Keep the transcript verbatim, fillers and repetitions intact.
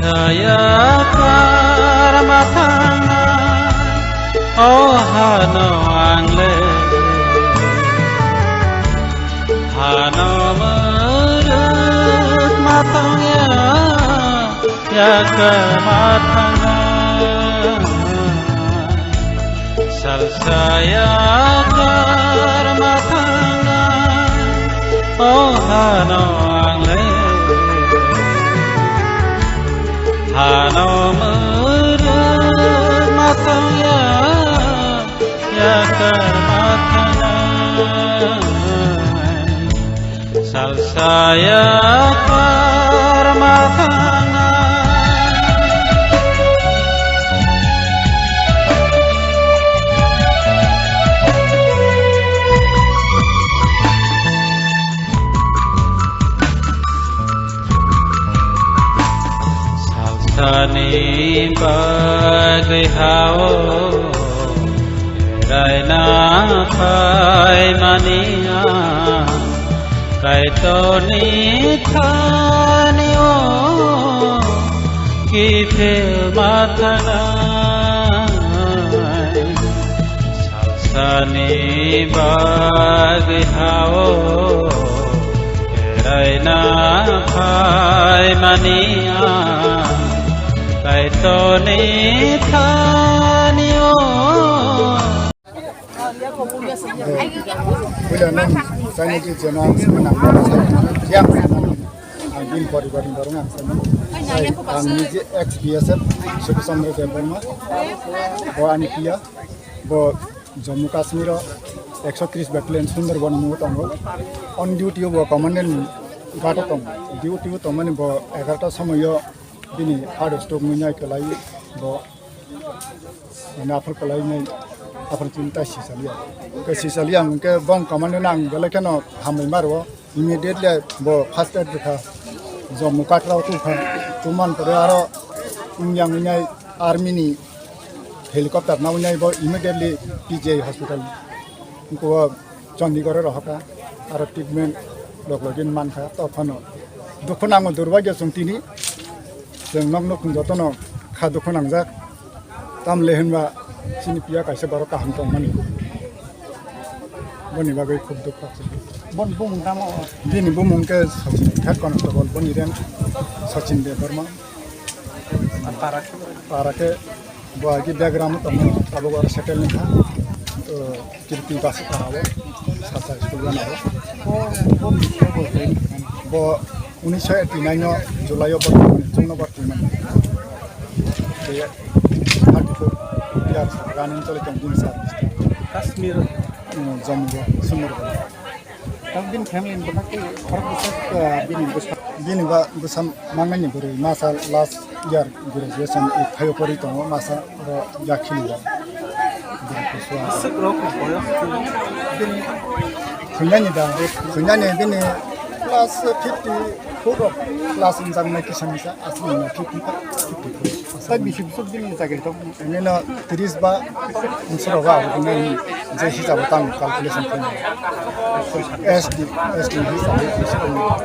Saya karma thangnai, o hano ang le. Hano muruk ma tongya, ya karma thangnai. Salsa ya karma thangnai, o hano ang le. Hano muruk ma tongya, ya karma thangnai. Salsa ya karma thangnai. Salsani bagwi hao raina phaimani ang Kaitorni thanio kiphil ma thangnai. Sani bagwi hao, eraina phaimani ang Kaitorni thanio. Puila nang saini je jena ang sima nang yang ang bin poribar ni borong ang sima. Ang nije ex B S F Subhash Chandra Debbarma. Bo ani piya. Bo Jammu Kashmir o ekso tris battalion Sundarban o tongo. On duty o bo commandant guard o tongo. Duty o tongmani bo egarota somoyo bini heart stroke wngwi nai kwlai bo. Mane aphuru kwlai nai aphuru chini tai sisaliya. Ke sisaliya hwnkhe bong commandant ang belai kheno hambai maro. Immediately bo first aid rwkha, Jammu Katra o tubukha, tubumani pore aro wngya wngwi nai army ni helicopter nawi nai bo immediately P G I hospital wngkha o Chandigarh o rohorkha, aro treatment log logi mankha, tophano dukhu nango durbagyo chwng tini, chwng nok nukhung jotono kha dukhu nangjak. Tamle hinba chini piya kaisa borok kaham tongmani. Boni bagwi khub dukha se. Bon bumung tamo? Bini bumung ke Sachin, head constable, boni rank Sachin Debbarma. Para khe? Para khe bo agi background tongmani, abo aro settle wngkha. Kirti basi kahao, Sasa school gana o. Bo, bo, bo, bo, bo. Bo unisho eighty nine o July o borok chwngno borok twi mani. Be thirty four years running choli tong bini sir. Kashmir. Mm, Jammu o, Sundarban. Tang bini family ni bwkhak tei khorok bwswk, ah, bini bwsa. Bini ba bwsa mangnani bwrwi masa last year graduation i thaio pori tongo masa ro yakhini ba. Bini kusua. Aswk rok ni boyos tu. Bini thwinani da, thwinani bini plus fifty four rok plus wngjaknai kisa misa aswk ni fifty five, fifty four. Sai bisi bwswk bini chakri tong? Nino tris ba bwswk rok ba abo nai je hisabo tang calculation khlai. S D, S D hisabo bwswk rok.